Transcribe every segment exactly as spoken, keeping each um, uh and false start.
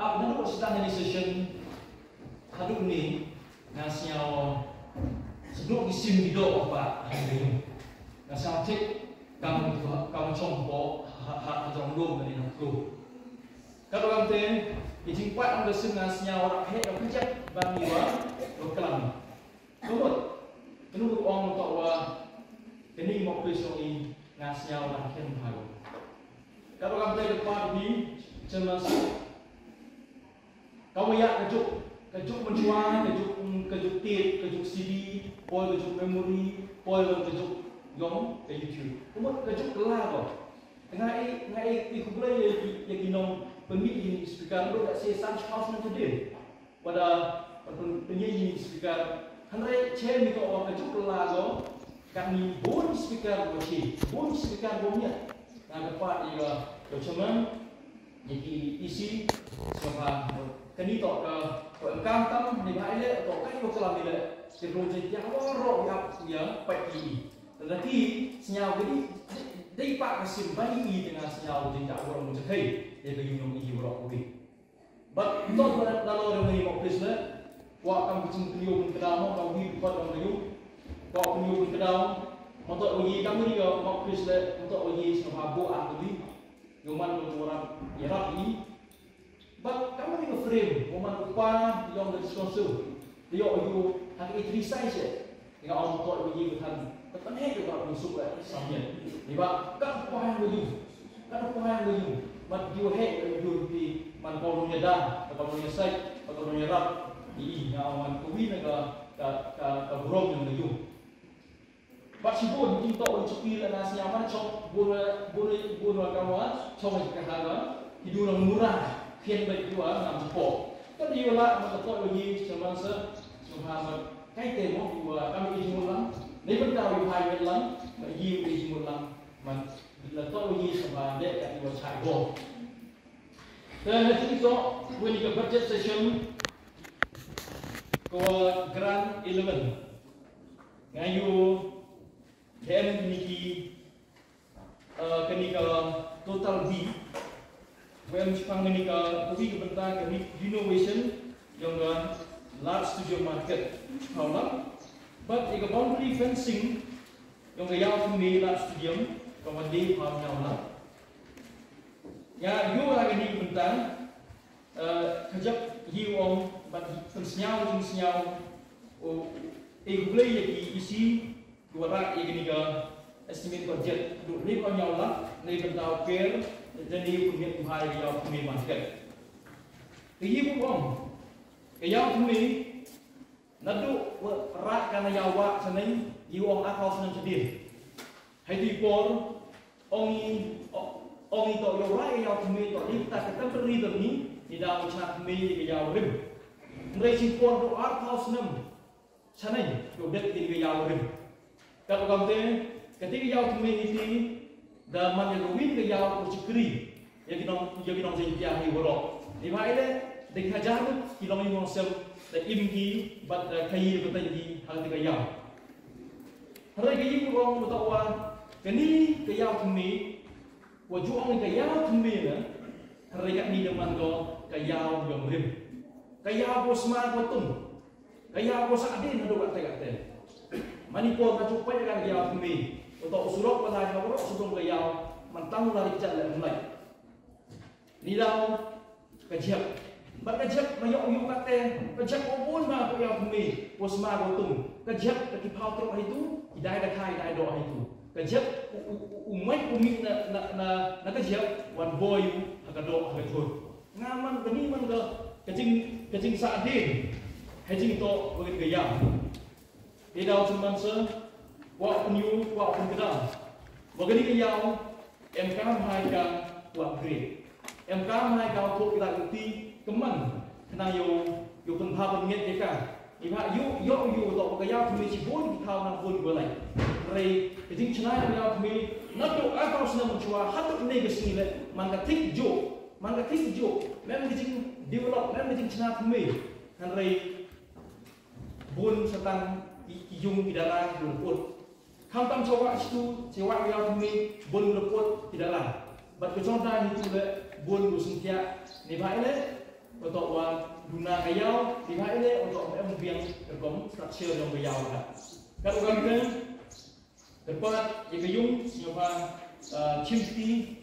Ap na ko sita ni session. Hadooh ni nga sñiaw, sñiaw ki sim ki doh pa ha ka yung. Nga sñiaw thik kam, kam chong ko ha, ha, ha jrong lum ni na kru. Ka ruang te, i jingpait ong ka sim nga sñiaw rap he ka pijak ban ni wa, wa klam. Kumut, kenu ong to wa, keni mo kri song i nga sñiaw rap khen bhai. Ka ruang te ka pa ni, chema Ka wa ya ka juk, ka juk mynchwa, ka juk, mm, ka juk tape, ka juk C D, poi ka juk memory, poi ka juk yong ka YouTube. Kumut ka juk la ko. Nga i, nga i, i khublei ya ki, ya ki nong pynmih ini speaker, lo ka se san chwa san ka din. Wada, pyn, pynmih ini speaker. Hynrei che mi ko wa ka juk la ko, ka ni bun speaker ko chi, bun speaker ko nya. Nga ka pa i ka, ka chairman, Ni ki isi, sñiawbha, kani toh ka, ko em kam tam, ni bha ile, toh ka i wa klam ile, ki ru jin kia, wa ro ya, ya, pat ki. Tang ki, sñiaw ki di, di, di pa ka sim ba i, i tang sñiaw jin kia, wa ro mu jakai, ya ka yung nong i wa ro ku i. But, toh wa na lo ro ni mo please le, wa kam ki jingkynniaw pynkdaw mo, ka wi pat ka yung, wa kynniaw pynkdaw, mo toh wa i kam ni ka mo please le, mo toh wa i sñiawbha bo a ka wi. Yow man ko tu rap, ya rap i. Ba, ka man ko frame, ko man ko pa, yong ka discussion. Yow, yow, ha ka i three size eh. Nga ong ko i ko than. Ka pan he ko rap ko suk eh, samnya. Ni ba, ka pa yang ko yow. Ka pa yang ko yow. Mat yow he, yow pi, man ko ya da, ka ko ya sai, ka ko ya rap. I, nga ong man ko wi na ka, ka, ka, ka burom yang ko yow. Ba chibun, ki toh u chukki la na sñiaw man chong, bun, bun, bun wa ka wa, chong ka ha ka, ki du rang mura, khian ba ki wa, ngam chapo. Ka di wa la, ma ka toh u yi, chairman sir, chairman sir, kai te mo, ki wa, kam i jingmut lang, nei ban ka u hai met lang, ma yi u jingmut lang, man, la toh u yi, chairman, de, ka di wa chai bo. Te ha jingtoh, wen ka budget session, ko grant eleven. Nga yu, Em kani ki, uh, kani ka total bi. Em chipang kani ka, ka bi ka bynta ka re-, renovation yong ka Large Stadium Market. Chipang lang. But i ka boundary fencing yong ka Yaw Thymme Large Stadium, ka wa de pa yaw lang. Ya, yu la kani ka bynta, uh, ka jap hi ong, but pynsñiaw, pynsñiaw, o, e, khublei ya ki isi, Ki wa rah ya kani ka estimate budget, du le ka ñiaw lak, ne bynta u per, da ne u permit u hai ka Yaw Thymme Market. Ka yi u ong, ka Yaw Thymme, naduh wa rah ka na yaw wa chaneng, yi u ong ar phaw snem chadien. Hei tu i por, ong i, ong i toh yow rah ka Yaw Thymme toh, le ta ka temporary ni, ni da u cha thymme ka yaw rim. Hynrei chi por du ar phaw snem, Chaneng, yow dep kini ka yaw rim. Kat u kam te, kati ka Yaw Thymme niti, da man ya ka win ka yaw ko chikri. Ya ki nong, ya ki nong Jaiñtia hi waroh. Ni bha ile, da ki hajar ki long yung sem, da im ki, bad da kayi ka tang ki, ha kati ka yaw. Hynrei ka yi ko ong ko toh wa, kani ka Yaw Thymme, wa ju ong ka Yaw Thymme na, hynrei kani da man ko ka yaw yong rim. Ka yaw ko sma ko tum. Ka yaw ko sa din hadu kate kate. Mani por ka chupai ka Yaw Thymme. Ko toh u surok wa lai ha waroh sudong ka yaw. Man tang la ri jat le mlai. Ni daw ka jep. Bad ka jep ma yoh yoh kate. Ka jep ko bun ma ko Yaw Thymme. Ko sma ko tum. Ka jep ka ki phaw trok hitu. Ki dai da khai dai doh hitu. Ka jep u, u, u, u mai u mi na, na, na, na ka jep. Wan boi u ha ka doh ha ka jhur. Nga man kani man ka, ka jing, ka jingsa din. Hei jingtoh wa kani ka yaw. Hei daw chun man sa, wa pynyu, wa pynkdam. Wa kani ka yaw, em kam hai ka, wa upgrade. Em kam hai ka, wa pynkylla ka ti, ka man, khnang yow, yow pynbha pynmiat ya ka. I bha yow, yow, yow, toh ka Yaw Thymme chibun ki thaw nang bun ki wa lai. Hynrei, ka jingchna ka Yaw Thymme, naduh ar phaw snem mynchwa, haduh ne ka sngi le, man ka thik jooh, man ka thik jooh, mem ka jingdevelop, mem ka jingchna thymme. Hynrei, bun satang ki, ki yung ki dara ki bun put. Khamtam chwa chitu, chwa Yaw Thymme, bun put ki dara. Bad ka jong da hitu le, bun u sngtia, ni bha ile, Wa toh wa duna ka yaw, di ha ile, wa toh em biang, ka kom structure yong ka yaw ka. Ka u kam te, ka pat, ya ka yung, ya pa, ah, chim ti,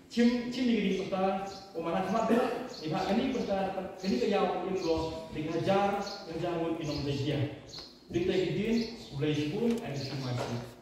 chim, chim ni ka di pata, o mana khmat da, di ha kani pata, kani ka yaw, yung ko, di ka hajar, hajar ngut ki nong Jaiñtia. Di ka ki din, u Blai chibun, ai chim masi.